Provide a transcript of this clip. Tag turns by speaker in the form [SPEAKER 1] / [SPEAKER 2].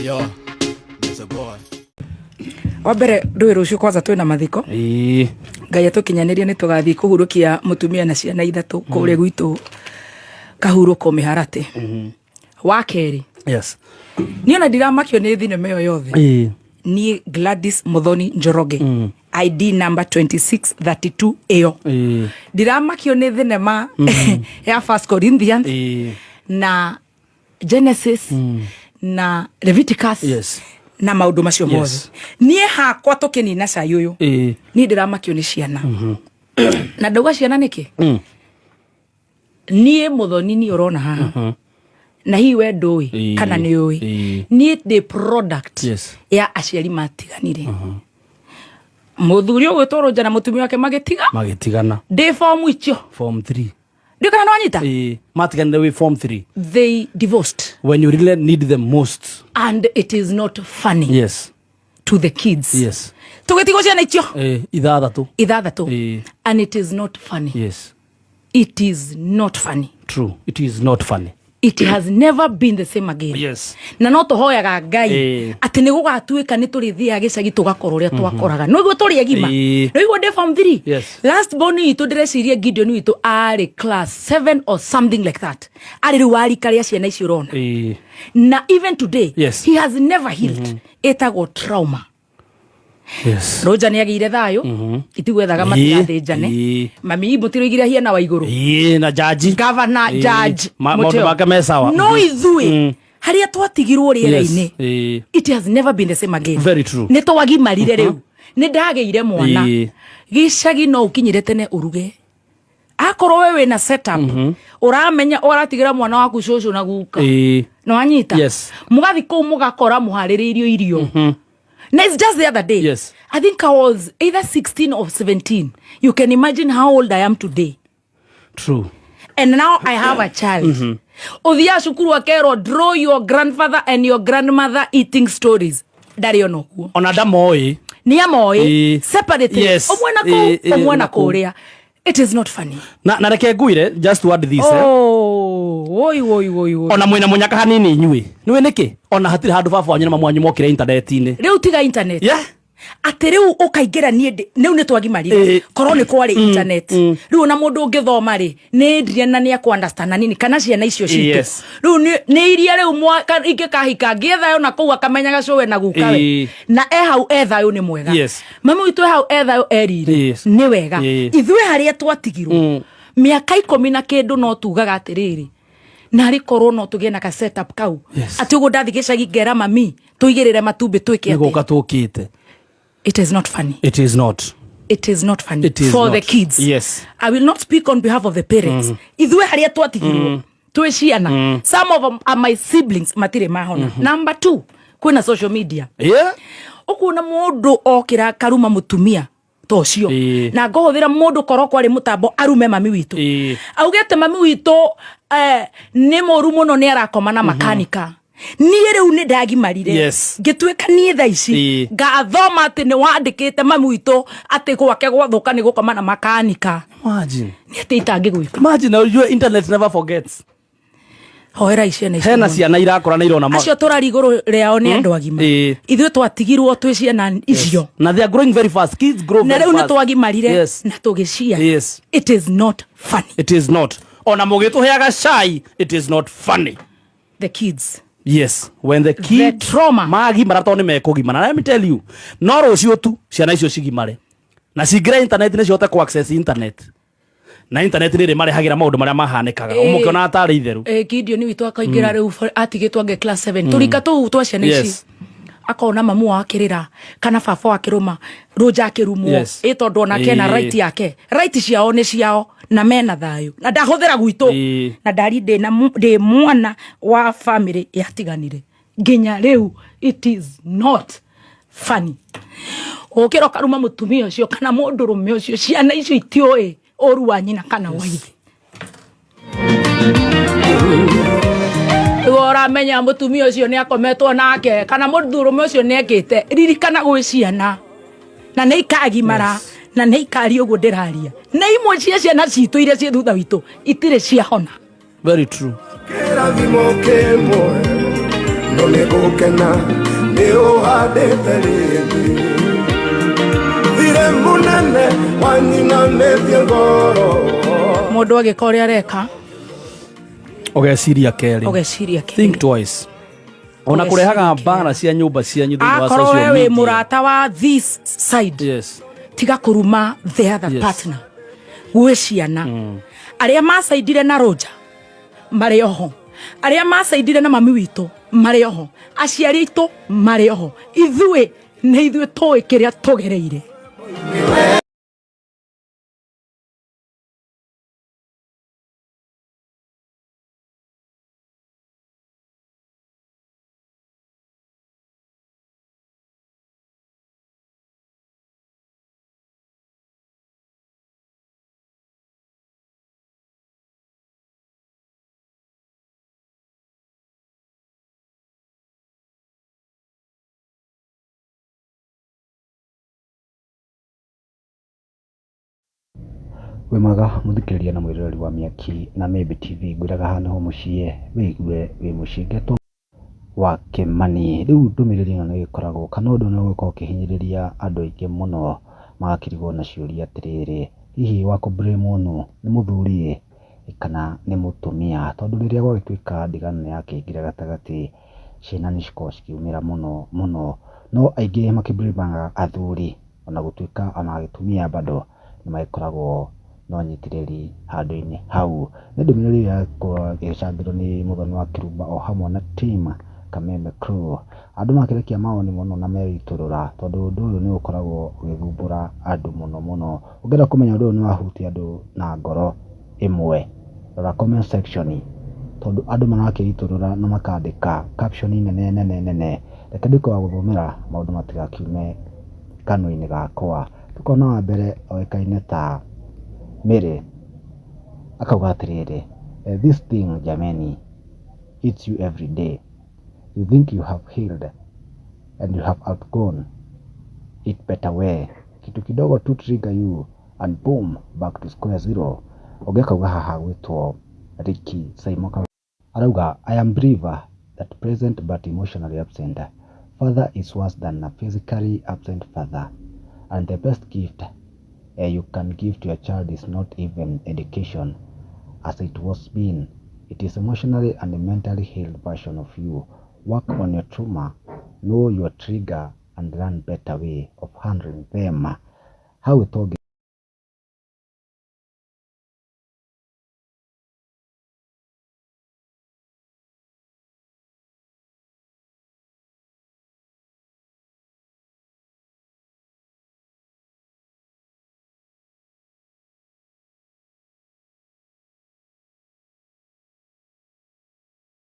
[SPEAKER 1] Yo, it's a boy.
[SPEAKER 2] Wa mbere ndũĩ rũciũ kwanza twĩna mathiko.
[SPEAKER 3] Ĩĩ.
[SPEAKER 2] Ngai atũkinyanĩrie nĩ tũgathiĩ kũhurũkia mũtumia na ciana ithatũ kũrĩa gwitũ kahurũko mĩharatĩ. Wa kerĩ, niĩ ona ndiramakio nĩ thinema ĩyo yothe. Niĩ Gladys Muthoni Njoroge, ID number 2632 ĩyo, ndiramakio nĩ thinema ya First Corinthians na Genesis na Leviticus na maũndũ macio mothe. Niĩ hakwa tũkĩnina cai ũyũ, niĩ ndĩramakio nĩ ciana. Na ndauga ciana nĩkĩ? Niĩ Mũthoni, niĩ ũrona haha na hihi we ndũĩ kana nĩ ũĩ, niĩ ndĩ product ya aciari matiganire. Mũthuri ũgwĩtwo Rũnja na mũtumia wake magĩtiga.
[SPEAKER 3] Magĩtigana.
[SPEAKER 2] Ndĩ form icio.
[SPEAKER 3] Form 3.
[SPEAKER 2] Ndiũ kana nĩwanyita.
[SPEAKER 3] Ĩĩ, matiganire wĩ form 3.
[SPEAKER 2] They divorced
[SPEAKER 3] when you really need them most.
[SPEAKER 2] And it is not funny to the kids. Tũgĩtigwo ciana icio
[SPEAKER 3] Ĩĩ, ithathatũ.
[SPEAKER 2] Ithathatũ. And it is not funny. It is not funny.
[SPEAKER 3] True, it is not funny.
[SPEAKER 2] It has never been the same again. Na no tũhoyaga Ngai atĩ nĩ gũgatuĩka nĩ tũrĩthiaga gĩcagi tũgakora ũrĩa twakoraga noiguo tũrĩ agima. Noiguo ndĩ form 3. Last born witũ, ndĩreciria Gideon witũ arĩ class 7 or something like that, arĩ rĩu wa rika rĩa ciana icio ũrona. Na even today he has never healed. Ĩtagwo trauma. Rũnja nĩ agĩire thayũ, itigwethaga matigathĩnjane. Mami mũtiroigire hiana wa igũrũ.
[SPEAKER 3] Ĩĩ, na jaji.
[SPEAKER 2] Governor, judge.
[SPEAKER 3] Maũndũ
[SPEAKER 2] Mũteo.
[SPEAKER 3] Make me sawa.
[SPEAKER 2] No ithuĩ harĩa twatigirwo rĩera-inĩ, it has never been the same again.
[SPEAKER 3] Very true.
[SPEAKER 2] Nĩ twagimarire rĩu, nĩ ndagĩire mwana. Gĩcagi no ũkinyire tene ũruge akorwo we wĩna setup, ũramenya ũratigĩra mwana waku cũcũ na guka. Nĩ wanyita?
[SPEAKER 3] Yes.
[SPEAKER 2] Mũgathi kũu mũgakora mũharĩrĩirio irio. Na it's just the other day, I think I was either 16 or 17. You can imagine how old I am today. And now I have a child. Ũthiaga cukuru akerwo, "Draw your grandfather and your grandmother eating stories." Ndarĩ ona ũguo.
[SPEAKER 3] Ona ndamoĩ.
[SPEAKER 2] Nĩ amoĩ. Separately. Ũmwe na kũu, ũmwe na
[SPEAKER 3] na kũu.
[SPEAKER 2] kũrĩa. It is not funny.
[SPEAKER 3] Na reke nguire, just to add this, eh.
[SPEAKER 2] Oh, woi woi woi woi.
[SPEAKER 3] Ona mwĩna mũnyaka hanini inyuĩ nĩwĩ nĩkĩ ona hatirĩ handũ baba wanyu na mamu wanyu mokire intaneti-inĩ.
[SPEAKER 2] Rĩu tiga internet. Atĩ rĩu ũkaingĩra, niĩ rĩu nĩ twagimarire. Korwo nĩ kwarĩ internet rĩu, ona mũndũ ũngĩthoma rĩ, nĩ ndire na nĩ akũ understand na nini kana ciana icio citũ. Rĩu nĩ iria rĩu ingĩkahika ngĩe thayũ na kũu akamenyaga cũwe na gukawe. Na e hau e thayũ nĩ mwega. Mami witũ e hau e thayũ erire. Nĩ wega. Ithuĩ harĩa twatigirwo mĩaka 10 na kĩndũ, no tugaga atĩrĩrĩ, narĩ korwo no tũgĩe na ka setup kau, atĩ ũguo ndathi gĩcagi ngera mami tũigĩrĩre matumbĩ twĩke
[SPEAKER 3] Nĩ
[SPEAKER 2] atĩa.
[SPEAKER 3] Gũka tũkĩte.
[SPEAKER 2] It is not funny.
[SPEAKER 3] It is not.
[SPEAKER 2] It is not funny
[SPEAKER 3] It is
[SPEAKER 2] for
[SPEAKER 3] not.
[SPEAKER 2] the kids. I will not speak on behalf of the parents. Ithuĩ harĩa twatigirwo twĩ ciana, some of them are my siblings, matirĩ mahona. Number two, kwĩna social media. Ũkuona mũndũ okĩra karuma mũtumia ta ũcio. Na ngũhũthĩra mũndũ korwo kwarĩ mũtambo arume mami witũ. Augĩte mami witũ nĩ mũru mũno, nĩ arakoma na makanika. Niĩ rĩu nĩ ndagimarire. Ngĩtuĩka niĩ thaa ici ngathoma atĩ nĩ wandĩkĩte mami witũ atĩ gwake gwathũka nĩ gũkoma na makanika.
[SPEAKER 3] Imagine.
[SPEAKER 2] Nĩ atĩ itangĩgwĩka.
[SPEAKER 3] Imagine, ujue internet never forgets.
[SPEAKER 2] Hoera ciana icio
[SPEAKER 3] Hena
[SPEAKER 2] mũno.
[SPEAKER 3] Ciana irakũra na irona
[SPEAKER 2] Acio tũrari igũrũ rĩao nĩ andũ agima. Ithuĩ twatigirwo twĩ ciana icio.
[SPEAKER 3] Na they are growing very fast. Kids grow
[SPEAKER 2] Na
[SPEAKER 3] very
[SPEAKER 2] rĩu nĩ
[SPEAKER 3] fast.
[SPEAKER 2] twagimarire na tũgĩcia. It is not funny.
[SPEAKER 3] It is not. Ona mũgĩtũheaga cai, it is not funny.
[SPEAKER 2] The kids.
[SPEAKER 3] Yes, when the kids
[SPEAKER 2] Trauma.
[SPEAKER 3] Magimara, tondũ nĩ mekũgimara. Na let me tell you, no rũciũ tu ciana icio cigimare na cingĩre internet nĩ cihote ku access internet, na internet nĩ ĩrĩ marehagĩra maũndũ marĩa mahanĩkaga. Ũmũkĩonaga tarĩ itherũ.
[SPEAKER 2] Gideon witũ akaingĩra rĩu atigĩtwo ange class 7, tũrika tũu twa ciana ici. Akona mamu wao akĩrĩra kana baba wao akĩrũma rũnja akĩrumwo. Ĩ tondũ onake ena right yake, right ciao nĩ ciao na mena thayũ na ndahũthĩra gwitũ. Na ndari ndĩ mwana wa family yatiganire nginya rĩu. It is not funny ũkĩra ũkaruma mũtumia ũcio kana mũndũrũme ũcio. Ciana icio itiũĩ ũru wa nyina kana wa ithe. Rĩu ũramenya mũtumia ũcio nĩ akometwo nake kana mũndũrũme ũcio nĩ ekĩte, ririkana gwĩ ciana na nĩ ikagimara na nĩ ikaria ũguo ndĩraria, na imwe cia ciana citũ iria ciĩ thutha witũ itirĩ ciahona.
[SPEAKER 3] Very true.
[SPEAKER 1] Kĩrathimo kĩmwe. No nĩ gũkena nĩ ũhandĩte rĩngĩ thirĩ mũnene wanyinamĩtie ngoro.
[SPEAKER 2] Mũndũ agĩka ũrĩa areka,
[SPEAKER 3] Ũgeciria kerĩ.
[SPEAKER 2] Ũgeciria kerĩ.
[SPEAKER 3] Think twice ona
[SPEAKER 2] Ũgeciria
[SPEAKER 3] kũrehaga
[SPEAKER 2] kerĩ.
[SPEAKER 3] mbara cia nyũmba cianyu thĩinĩ wa
[SPEAKER 2] Akorwo we
[SPEAKER 3] social
[SPEAKER 2] wĩ
[SPEAKER 3] media.
[SPEAKER 2] mũrata wa this side, tiga kũruma the other partner. Gwĩ ciana arĩa macaindire na Roger marĩ oho, arĩa macaindire na mami witũ marĩ oho, aciari aitũ marĩ oho. Ithuĩ nĩ ithuĩ tũĩ kĩrĩa tũgereire.
[SPEAKER 4] Wĩ mwega mũthikĩrĩria na mwĩroreri wa Mĩaki na Maybe TV, ngwĩraga haha nĩho mũciĩ wĩigue wĩ mũciĩ. Ngetwo wa Kĩmani. Rĩu ndũmĩrĩri ĩno nĩ ĩgĩkoragwo kana ũndũ ũyũ nĩ ũgĩkoragwo ũkĩhinyĩrĩria andũ aingĩ mũno magakĩrigwo na ciũria atĩrĩrĩ, hihi wa kũ blame nũ? Nĩ mũthuri ĩ kana nĩ mũtumia? Tondũ rĩrĩa gwagĩtuĩka ndigano nĩ yakĩingĩra gatagatĩ, ciana nĩ cikoragwo cikiumĩra mũno mũno. No aingĩ makĩ blame aga athuri ona gũtuĩka ona atumia bado nĩ magĩkoragwo na ũnyitĩrĩri handũ-inĩ hau. Nĩ ndũmĩrĩri ĩrĩa yakorwo ĩgĩcangĩrwo nĩ Mũthoni wa Kĩrumba o hamwe na team Kameme Crew. Andũ makĩrekia mawoni mũno na meitũrũra tondũ ũndũ ũyũ nĩ ũkoragwo ũgĩthumbũra andũ mũno mũno. Ũngĩenda kũmenya ũndũ ũyũ nĩ wahutia andũ na ngoro ĩmwe, rora comment section tondũ andũ marakĩitũrũra na makandĩka caption nene nene nene. Reke nduĩke wa gũthomera maũndũ matigakiume kanua-inĩ gakwa. Tũkona wa mbere oĩkaine ta Mary akauga atĩrĩrĩ, "This thing jameni hits you every day. You think you have healed and you have outgone it better way. Kitu kidogo tu trigger you and boom, back to square zero." Ũngĩ akauga haha gwĩtwo Ricky Simon arauga, "I am believer that present but emotionally absent father is worse than a physically absent father, and the best gift you can give to your child is not even education as it was been. It is emotionally and mentally healed version of you. Work on your trauma, know your trigger and learn better way of handling them." Hau ĩtongĩ.